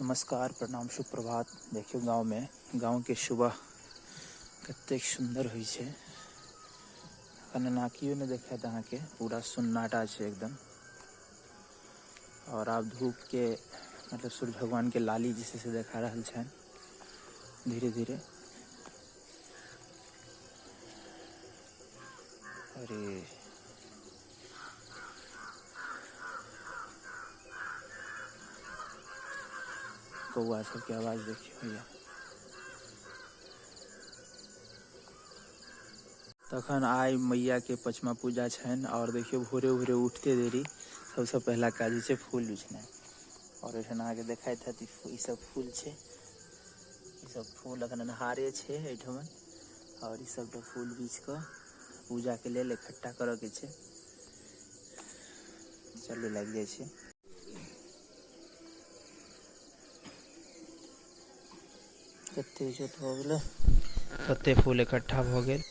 नमस्कार, प्रणाम, सुप्रभात। देखियौ गाँवमे गाँवके सुबह कतेक सुन्दर होइ छै। एखन एना केओ नहि देखायत अहाँके, पूरा सन्नाटा छै एकदम। और आब धूप के मतलब सूर्य भगवान के लाली जे छै से देखा रहल छनि धीरे धीरे। अरे कौआ सबके आवाज देखियौ भैया। तखन आइ मैया के पचमा पूजा छनि और देखियौ भोरे भोरे उठते देरी सबसे पहला काज होइ छै फूल बिछनाइ। और एहिठाम अहाँके देखाइत हैत ई सब फूल छै, ई सब फूल अखन अन्हारे छै एहिठमन। और ई सबटा फूल बिछ कऽ पूजा के लेल इकट्ठा करऽ के छै। चलू लागि जाइ छै। कते इज्जत भऽ गेलै, कते फूल इकट्ठा भऽ गेल।